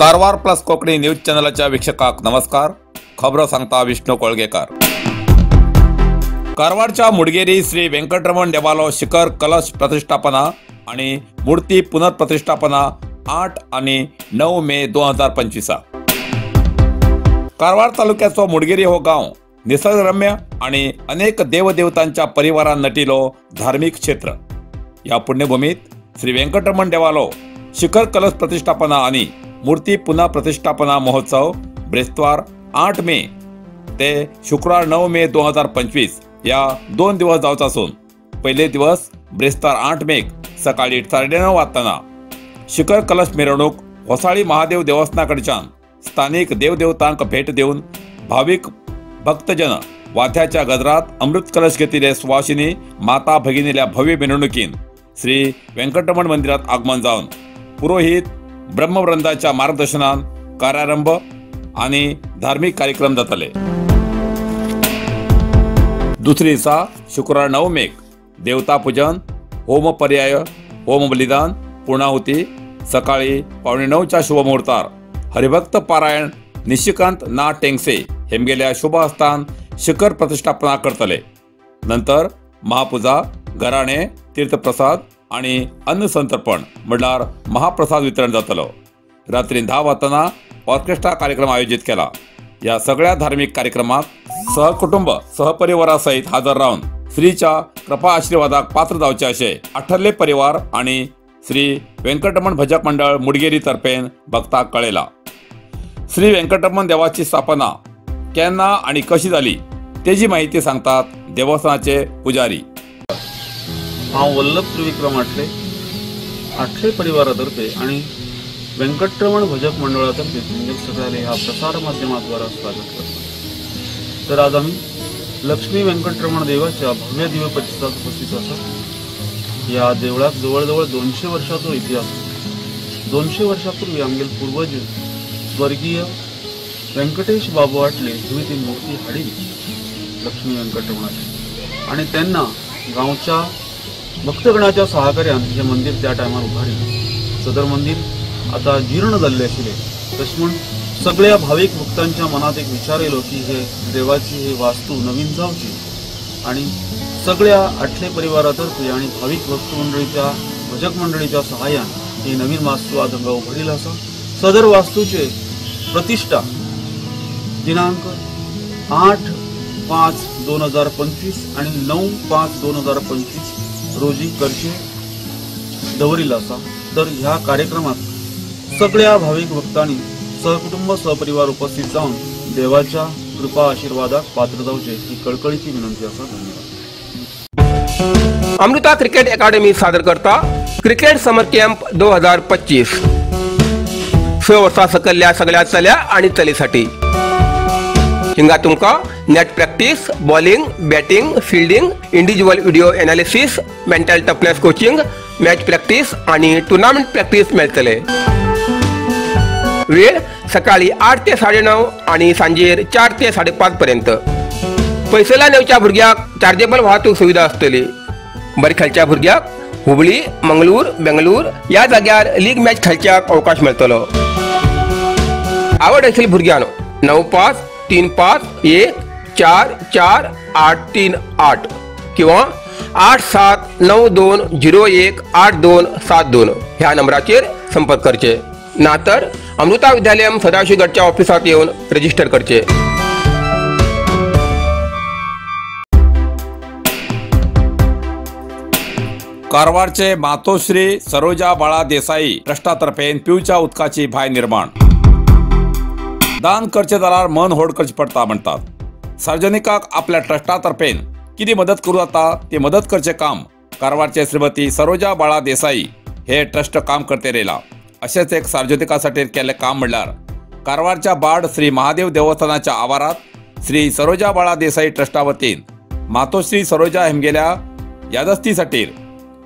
Karwar plus Konkani news चॅनलाच्या वीक्षकांक नमस्कार. खबरो सांगता विष्णू कोळगेकर. कारवारच्या मुडगेरी श्री वेंकटरमण देवालो शिखर कलश प्रतिष्ठापना आणि मूर्ती पुनर्प्रतिष्ठापना 8 आणि 9 मे 2025. कारवार तालुक्याचो मुडगेरी हो गांव निसर्गरम्य आणि अनेक देवदेवतांच्या परिवारान नटिलो धार्मिक क्षेत्र. या पुण्यभूमीत श्री वेंकटरमण देवालो शिखर कलश प्रतिष्ठापना आणि मूर्ती पुनः प्रतिष्ठापना महोत्सव ब्रेस्तार 8 मे ते शुक्रवार 9 मे 2025 या 2 दिवस जावचो आसून पहिले दिवस ब्रेस्तार 8 मेक सकाळी 9:30 वाजताना शिखर कलश मिरवणूक होसाळी महादेव देवस्थानाकडच्यान स्थानिक देवदेवतांक भेट देऊन भाविक भक्तजन वाद्याच्या गजरात अमृत कलश घेतिले सुवासिनी माता भगिनील्या भव्य मिरवणुकीन श्री वेंकटरमण मंदिरात आगमन जावन पुरोहित ब्रह्मवृंदाच्या मार्गदर्शनान कार्यारंभ आणि धार्मिक कार्यक्रम जातले. दुसरी दिसा शुक्रवार 9 मेक देवता पूजन, होम पर्याय, होम बलिदान, पूर्णाहुती सकाळी 8:45च्या शुभमुहूर्तार हरिभक्त पारायण निशिकांत ना टेंगसे हेमगेल्या शुभ हस्तान शिखर प्रतिष्ठापना करतले. नंतर महापूजा, घराणे, तीर्थप्रसाद आणि अन्नसंतर्पण म्हणल्यार महाप्रसाद वितरण जातलो. रात्री 10 वाजताना ऑर्केस्ट्रा कार्यक्रम आयोजित केला. या सगळ्या धार्मिक कार्यक्रमात सहकुटुंब सहपरिवारासहित हजर राहून श्रीच्या कृपा आशीर्वादाक पात्र जावचे असे आठल्ले परिवार आणि श्री वेंकटरमण भजक मंडळ मुडगेरी तर्फेन भक्ताक कळयला. श्री वेंकटरमण देवाची स्थापना केन्ना आणि कशी जाली तेजी माहिती सांगतात देवस्थानाचे पुजारी. हांव वल्लभ त्रिविक्रम आठले, आठले परिवारातर्फे आणि वेंकटरमण भजक मंडळातर्फे तुमचे सगळ्याले ह्या प्रसार माध्यमाद्वारा स्वागत करतो. तर आज आम्ही लक्ष्मी वेंकटरमण देवाच्या भव्य दिव्य परिसरात उपस्थित आसात. या देवळाक जवळजवळ 200 वर्षाचो इतिहास. 200 वर्षापूर्वी आमगेले पूर्वज स्वर्गीय व्यंकटेश बाबू आठले हिवी ती मूर्ती हाडिली लक्ष्मी वेंकटरमणाची आणि त्यांना गांवच्या भक्तगणाच्या सहकार्यान हे मंदिर त्या टायमार उभारले. सदर मंदिर आता जीर्ण जाल्लें आशिल्लें. तशें म्हूण सगळ्या भावीक भक्तांच्या मनात एक विचार येयलो की हे देवाची हे वास्तू नवीन जावची आणि सगळ्या आठले परिवारातर्फे आणि भावीक भक्त मंडळीच्या भजक मंडळीच्या सहाय्यान ही नवीन वास्तू आज हांगा उभारिल्ली आसा. सदर वास्तूचे प्रतिष्ठा दिनांक 8/5/2025 आणि 9/5/2025 रोजी करचे दवरिल्लो आसा. तर ह्या कार्यक्रमात सगळ्या भावीक भक्तांनी सहकुटुंब सहपरिवार उपस्थित जावन देवाच्या कृपा आशीर्वादाक पात्र जावचे ही कळकळीची विनंती आसा. धन्यवाद. अमृता क्रिकेट अकादमी सादर करता क्रिकेट समर कॅम्प 2025. 6 वर्सां सकयल्ल्या सगळ्या चल्या आणि चलीसाठी हिंगा तुमकां net practice, bowling, batting, fielding, individual video analysis, mental toughness coaching, match practice आणि टुर्नामेंट प्रॅक्टीस मेळटले. वेळ सकाळी 8 ते 9:30 आणि सांजेर 4 ते 5:30 पर्यंत. पयसुल्ल्यान येवच्या भुरग्यांक चार्जेबल वाहतूक सुविधा आसतली. बरें खेळच्या भुरग्यांक हुबळी, मंगळूर, बेंगळूर ह्या जाग्यार लीग मॅच खेळच्याक अवकाश मेळटलो. आवड आशिल्ल्या भुरग्यांनो 95 35 1 4 4 8 3 8 किंवा 8 7 9 2 0 1 8 2 7 2 ह्या नंबराचेर संपर्क करचे. ना तर अमृता विद्यालयम सदाशिवगडच्या ऑफिसात येऊन रजिस्टर करचे. कारवारचे मातोश्री सरोजा बाळा देसाई ट्रस्टातर्फे पिवच्या उदकाची भाय निर्माण. दान करचे जाल्यार मन होड करचे पडटा म्हणटात. सार्वजनिकाक आपल्या ट्रस्टातर्फेन कितें मदत करूं जाता ती मदत करचें काम कारवारचे श्रीमती सरोजा बाळा देसाई हे ट्रस्ट काम करते येयला. अशेंच एक सार्वजनिकासाठी केल्लें काम म्हणल्यार कारवारच्या बाड श्री महादेव देवस्थानाच्या आवारात श्री सरोजा बाळा देसाई ट्रस्टा वतीन मातोश्री सरोजा हेमगेल्या यादस्तीसाठी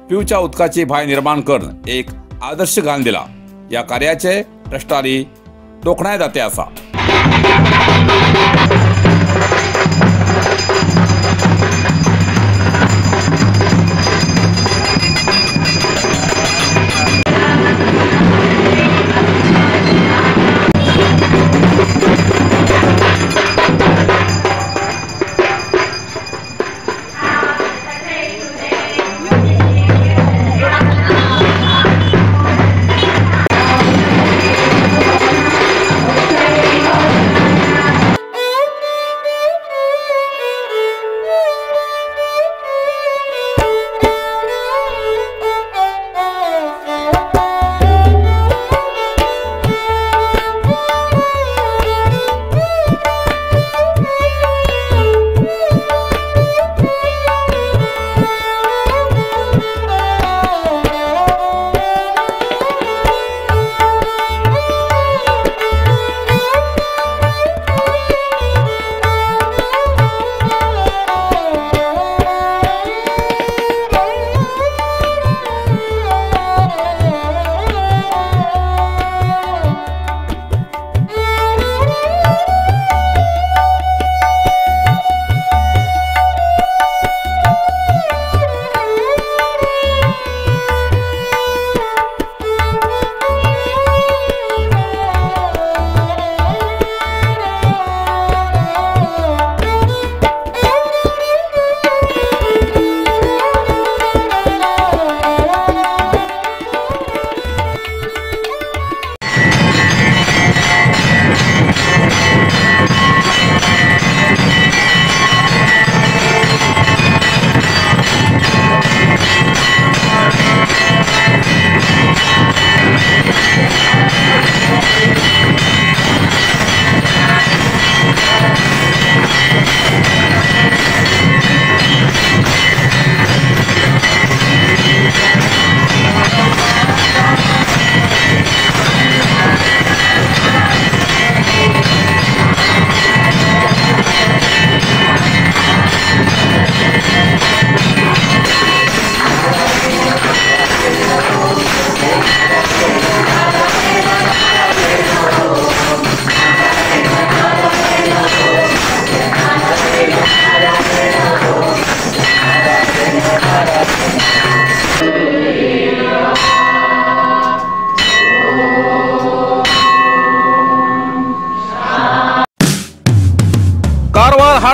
पिवच्या उदकाची भाय निर्माण करून एक आदर्श घालून दिला. या कार्याचे ट्रस्टारी तोखणाय जाते आसा.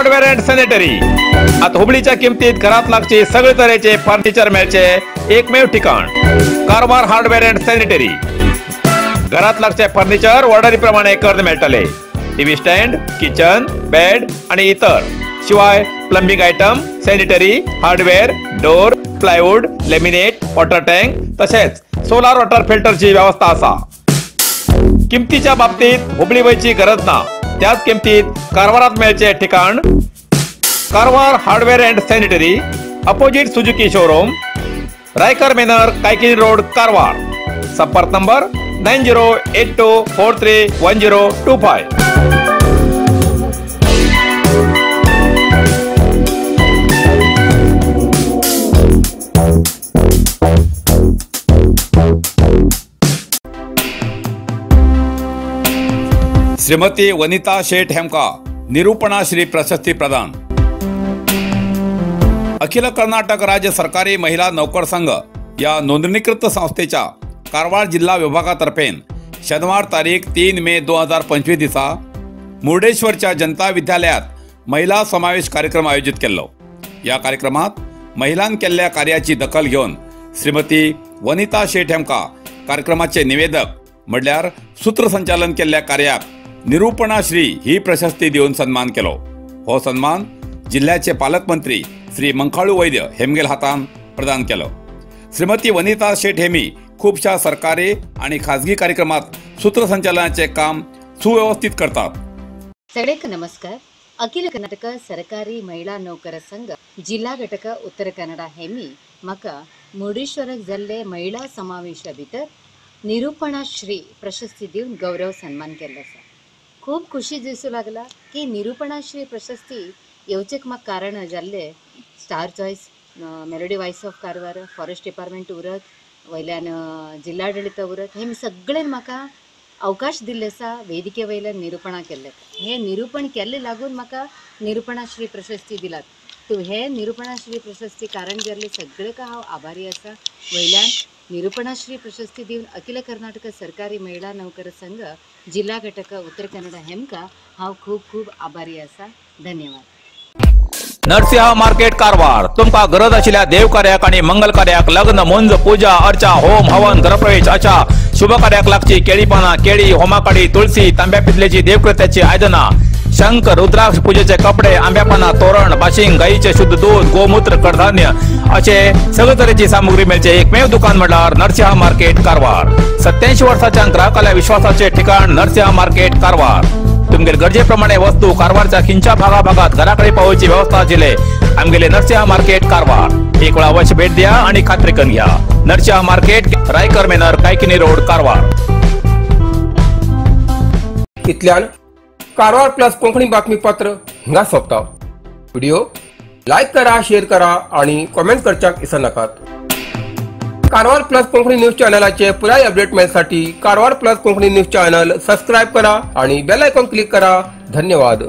Hardware and sanitary. आता हुबळीच्या किमतीत घरात लागचे सगळे तरेचे फर्निचर मेळचे एकमेव ठिकाण कारवार हार्डवेअर अँड सॅनिटरी. घरात लागचे फर्निचर ऑर्डरी प्रमाणे करून मेळटले. टीव्ही स्टँड, किचन, बेड आणि इतर शिवाय plumbing item, sanitary, hardware, door, plywood, laminate, water tank तसेच सोलार वॉटर फिल्टरची व्यवस्था असा. किमतीच्या बाबतीत हुबळी वयची गरज ना, त्याच किमतीत कारवारात मेळचे ठिकाण Karwar hardware and sanitary, opposite Suzuki showroom, Raikar manor, Kaikini road, Karwar. संपर्क नंबर 9082431025. श्रीमती वनिता शेठ हेमका निरूपणा श्री प्रशस्ती प्रदान. अखिल कर्नाटक राज्य सरकारी महिला नोकर संघ या नोंदणीकृत संस्थेच्या कारवार जिल्हा विभागातर्फे शनिवार तारीख 3 मे 2025 दिसा मुर्डेश्वरच्या जनता विद्यालयात महिला समावेश कार्यक्रम आयोजित केलो. या कार्यक्रमात महिलां केल्ल्या कार्याची दखल घेवन श्रीमती वनिता शेठ हेमका कार्यक्रमाचे निवेदक म्हणल्यार सूत्रसंचालन केल्ल्या कार्याक निरूपणा श्री ही प्रशस्ती दिवन सन्मान केलो. हो सन्मान जिल्ह्याचे पालकमंत्री श्री मंखाळू वैद्य हेमगेल हातान प्रदान केलो. श्रीमती वनिता शेठ हेमी खूपशा सरकारी आणि खाजगी कार्यक्रमात सूत्रसंचालनाचे काम सुव्यवस्थित करतात. सगळेक नमस्कार. अखिल कर्नाटक सरकारी महिला नौकर संघ जिल्हा घटक उत्तर कन्नडा हेमी म्हाका मुर्डेश्वराक जाल्ले महिला समावेशा भितर निरूपणा श्री प्रशस्ती दिवन गौरव सन्मान केल्लो आसा. खूब खुशी दिसूं लागला की निरूपणा श्री प्रशस्ती येवचेक म्हाका कारण जाल्ले star choice, melody voice of Karwar, forest department उरत, वयल्यान जिल्हाडळीत उरत, हे सगळ्यान म्हाका अवकाश दिल्ले आसा वेदिके वयल्यान निरूपणा केल्ले. हे निरूपण केल्ले लागून म्हाका निरूपणा श्री प्रशस्ती दिलात. हे निरूपणा श्री प्रशस्ती कारण जाल्ले सगळे का हांव आभारी आसा. वयल्यान निरूपणा श्री प्रशस्ती दिवन अखिल कर्नाटक सरकारी महिला नौकर संघ जिल्हा घटक उत्तर कन्नडा हेमका हांव खूब खूब आभारी आसा. धन्यवाद. नरसिंह मार्केट कारवार. तुमका गरज आशिल्ल्या देवकार्याक आणि मंगल कार्याक, लग्न, मुंज, पूजा अर्चा, होम हवन, गृहप्रवेश अशा शुभ कार्याक लागची केळी पाना, केळी, होमाकाडी, तुळसी, तांब्या पितलेची देवकृत्याची आयदना, शंख, रुद्राक्ष, पूजेचे कपडे, आंब्यापाना, तोरण, बाशिंग, गाईचे शुद्ध दूध, गोमूत्र, कडधान्य असे सगळे तरेची सामुग्री मेळचे एकमेव दुकान म्हळ्यार नरसिंह मार्केट कारवार. 87 वर्साच्या ग्राहकाल्या विश्वासाचे ठिकाण नरसिंह मार्केट कारवार. तुमगेले गरजेप्रमाणे वस्तू कारवारच्या खिंच्या भागाभागात घराकडे पावोवची व्यवस्था आशिल्ले आमगेले नरसिंह मार्केट कारवार. एक वेळा अवश्य भेट द्या आणि खात्री करून घ्या. Narasimha market, Raikar manor, Kaikini road, Karwar. इतल्यान कारवार प्लस कोंकणी बातमीपत्र हिंगा सोंपता. व्हिडिओ लायक करा, शेअर करा आणि कॉमेंट करच्याक विसरनाकात. कारवार प्लस कोंकणी न्यूज चॅनलाचे पुराय update मेळसाठी Karwar plus Konkani news channel subscribe करा आणि बेल आयकॉन क्लिक करा. धन्यवाद.